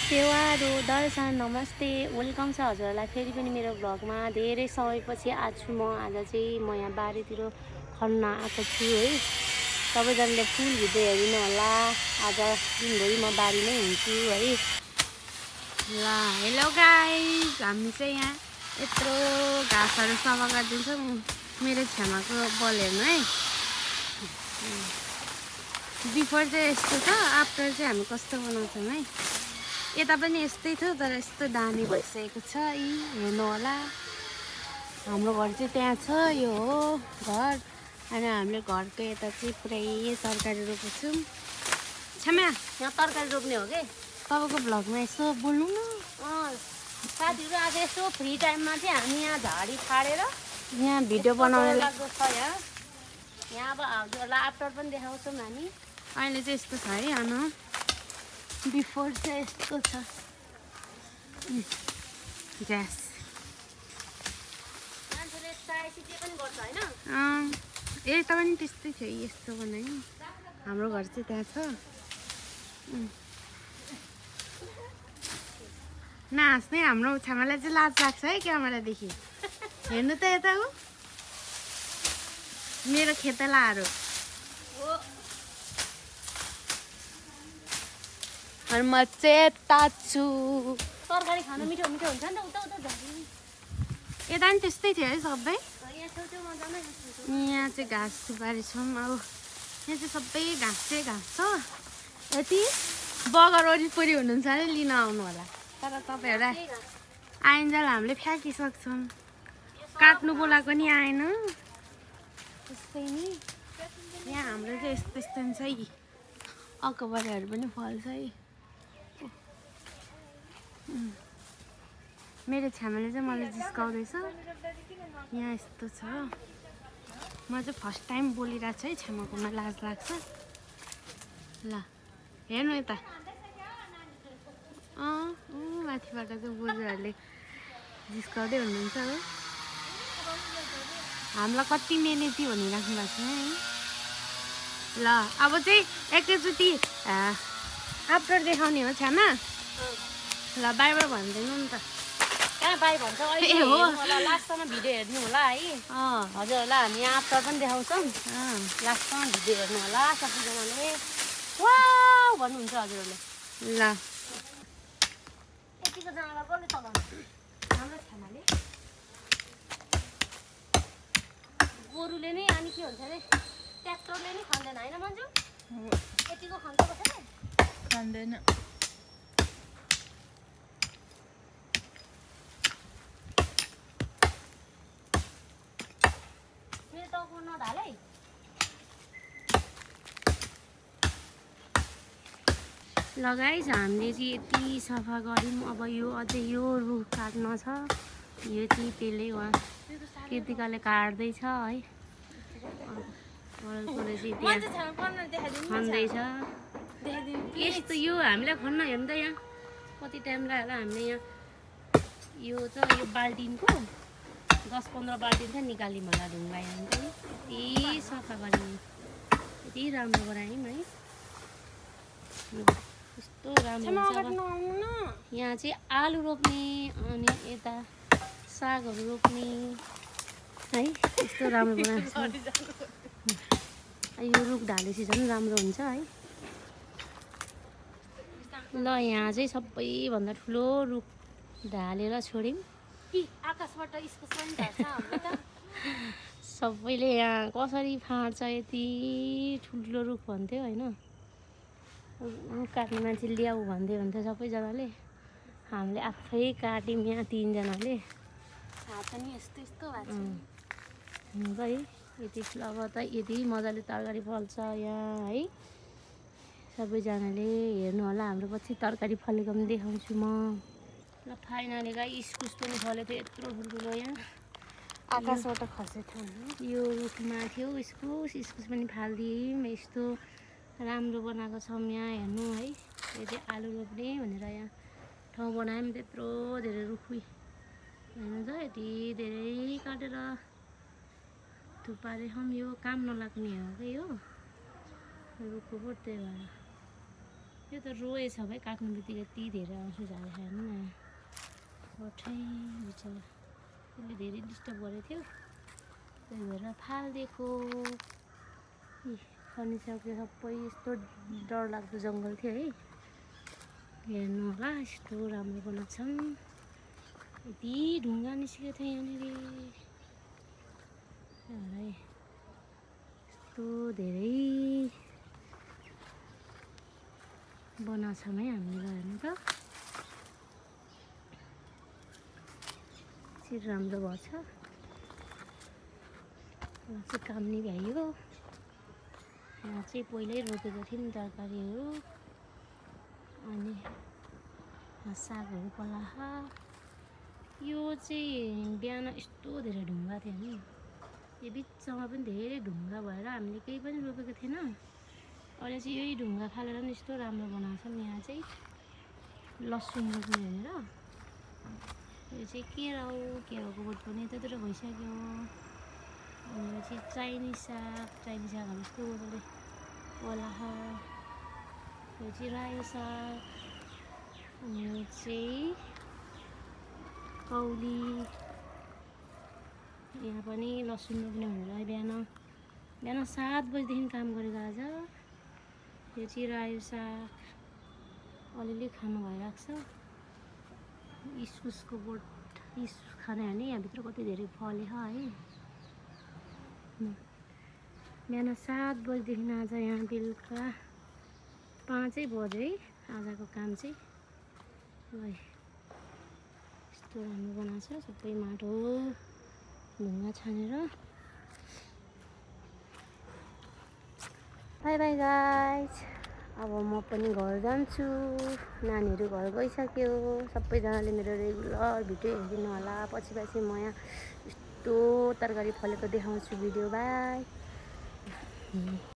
सेवारो दर्शन नमस्ते वेलकम छ हजुरहरूलाई फेरि पनि मेरो भ्लगमा धेरै समयपछि आज चाहिँ म यहाँ बारीतिर खन्न आएको छु है। सबैजनाले फुल भिडियो हेरिनु होला। आज दिनभरि म बारीमै हुन्छु है। ल हेलो गाइस, हामी चाहिँ यहाँ यत्रो घाँसहरू सफा गरिदिन्छौँ। मेरो छेमाको बल हेर्नु है। बिफोर चाहिँ यस्तो छ, आफ्टर चाहिँ हामी कस्तो बनाउँछौँ है। यता पनि यस्तै थियो तर यस्तो दामी भइसकेको छ। हेर्नु होला, हाम्रो घर चाहिँ त्यहाँ छ, यो हो घर। अनि हामीले घरको यता चाहिँ पुरै तरकारी रोपेको छौँ। छ्यामा यहाँ तरकारी रोप्ने हो कि तपाईँको भ्लगमा यसो बोल्नु न। साथीहरू आज यसो फ्री टाइममा चाहिँ हामी यहाँ झाडी छाडेर यहाँ भिडियो बनाउन लाग्दो छ। यहाँ अब हजुरहरूलाई आफ्टर पनि देखाउँछौँ हामी। अहिले चाहिँ यस्तो छ है। अनु बिफोर चाहिँ यस्तो छ। ग्यास मान्छेले चायसिटी पनि गर्छ होइन। यता पनि त्यस्तै थियो, यस्तो बनायो। हाम्रो घर चाहिँ त्यहाँ छ। नाच्ने हाम्रो छामालाई चाहिँ लाज लाग्छ है क्यामेरादेखि। हेर्नु त यता ऊ मेरो खेतलाहरू। अनि म चाहिँ ताछु तरकारी खानु मिठो मिठो हुन्छ नि त। उता उता झरी यता पनि त्यस्तै थियो है सबै। यहाँ चाहिँ घाँस थुपारी छौँ। अब यहाँ चाहिँ सबै घाँस चाहिँ घाँस छ। यति बगर वरिपरि हुनुहुन्छ भने लिन आउनु होला। तर तपाईँहरू आइन्जेल हामीले फ्याँकिसक्छौँ। काट्नु बोलाएको नि आएन त्यस्तै नि। यहाँ हाम्रो चाहिँ यस्तो यस्तो छ है। अकबरहरू पनि फल्छ है। मेरो छ्यामाले चाहिँ मलाई जिस्काउँदैछ। यहाँ यस्तो छ। म चाहिँ फर्स्ट टाइम बोलिरहेको छु है। छ्यामाकोमा लाज लाग्छ। ल हेर्नु यता। माथिबाट चाहिँ बोजूहरूले जिस्काउँदै हुनुहुन्छ हो। हामीलाई कति मेहनती भनिराख्नु भएको छ है। ल अब चाहिँ एकैचोटि आफ्टर देखाउने हो छ्यामा। ल बाई बाई भनिदिनु नि त। कहाँ बाई भन्छ अहिले हो। लास्टमा भिडियो हेर्नु होला है। हजुरहरूलाई हामी आफ्टर पनि देखाउँछौँ। लास्टमा भिडियो हेर्नु होला सबैजनाले। वाउ भन्नुहुन्छ हजुरहरूले। ल यतिको जग्गा कसले चलाउनु? हाम्रो छामाले। गोरुले नै अनि के हुन्छ अरे ट्र्याक्टरले नै खाँदैन होइन मन्जु? यतिको खान्छ कसैले? खाँदैन। मेरो टाउको नढाल है। लगाइस हामीले चाहिँ यति सफा गऱ्यौँ। अब यो अझै यो रुख काट्न छ। यो चाहिँ त्यसले उहाँ कृतिकाले काट्दैछ है। खन्दैछ यस्तो। यो हामीलाई खन्न हेर्नु त यहाँ कति टाइम लाग्यो होला। हामीले यहाँ यो छ यो बाल्टिनको 10-15 बाल्टिन चाहिँ निकाल्यौँ होला ढुङ्गा। यहाँ चाहिँ यति सफा गऱ्यौँ, यति राम्रो बनायौँ है। कस्तो राम्रो हुन्छ। यहाँ चाहिँ आलु रोप्ने अनि यता सागहरू रोप्ने है। यस्तो राम्रो बनाएको छ। यो रुख ढालेपछि झन् राम्रो हुन्छ है। ल यहाँ चाहिँ सबैभन्दा ठुलो रुख ढालेर छोड्यौँ। आकाशबाट इस्कुस पनि झर्छ हाम्रो त। सबैले यहाँ कसरी फाँड्छ यति ठुलो रुख भन्थ्यो होइन। रुख काट्ने मान्छे ल्याऊ भन्दै हुन्थ्यो सबैजनाले। हामीले आफै काट्यौँ यहाँ 3जनाले। हात पनि यस्तो यस्तो भएको छ है। यति अब त यति मजाले तरकारी फल्छ यहाँ है। सबैजनाले हेर्नु होला। हाम्रो पछि तरकारी फलेको पनि देखाउँछु म। ल फाइनली गाई इस्कुस पनि फलेको थियो यत्रो ठुल्ठुलो। यहाँ आकाशबाट खसेको थियो। यो रुखमा थियो इस्कुस पनि फालिदियौँ। यस्तो राम्रो बनाएको छौँ यहाँ हेर्नु है। यो चाहिँ आलु रोप्ने भनेर यहाँ ठाउँ बनायौँ। त्यत्रो धेरै रुख हेर्नु त यति धेरै काटेर थुपारे हम। यो काम नलाग्ने हो कि यो रुखको पो। त्यही भएर यो त रोएछ भाइ, काट्नु बित्तिकै यति धेरै आउँछु झाले खानु न कठै बिचरा, त्यसले धेरै डिस्टर्ब गरेको थियो, त्यही भएर फालिदिएको। खनिसक्यो सबै, यस्तो डरलाग्दो जङ्गल थियो है, हेर्नु होला यस्तो राम्रो बनाएको छन्। यति ढुङ्गा निस्केको थियो यहाँनिर, यस्तो धेरै बनाएको छौँ है हामीले, हेर्नु त यति राम्रो भएछ। यहाँ चाहिँ काम्नी भ्याइयो, यहाँ चाहिँ पहिल्यै रोपेको थियौँ नि तरकारीहरू, अनि सागहरू पलाख। यो चाहिँ बिहान यस्तो धेरै ढुङ्गा थियो नि, यो बिचमा पनि धेरै ढुङ्गा भएर हामीले केही पनि रोपेको थिएन। अहिले चाहिँ यही ढुङ्गा फालेर नि यस्तो राम्रो बनाएको छौँ। यहाँ चाहिँ लसुन रोप्ने भनेर, यो चाहिँ केराउको बोट पनि त्यत्रो भइसक्यो। अनि यो चाहिँ चाइनिज सागहरू यस्तो मजाले पलाख। यो चाहिँ रायो साग, अनि यो चाहिँ कौली। यहाँ पनि लसुन रोप्ने भनेर बिहान 7 बजीदेखि काम गरेको आज। यो चाहिँ रायो साग अलिअलि खानु भइरहेको छ। इस्कुसको बोट, इस्कुस खाने हो नि, यहाँभित्र कति धेरै फले है। बिहान 7 बजीदेखि आज यहाँ बेलुका 5 बज्यो है आजको काम चाहिँ। ल यस्तो राम्रो बनाएको छ, सबै माटो ढुङ्गा छानेर। बाई बाई गाइज, अब म पनि घर जान्छु, नानीहरू घर गइसक्यो। सबैजनाले मेरो रेगुलर भिडियो हेरिदिनु होला। पछि म यहाँ यस्तो तरकारी फलेको देखाउँछु भिडियो। बाई।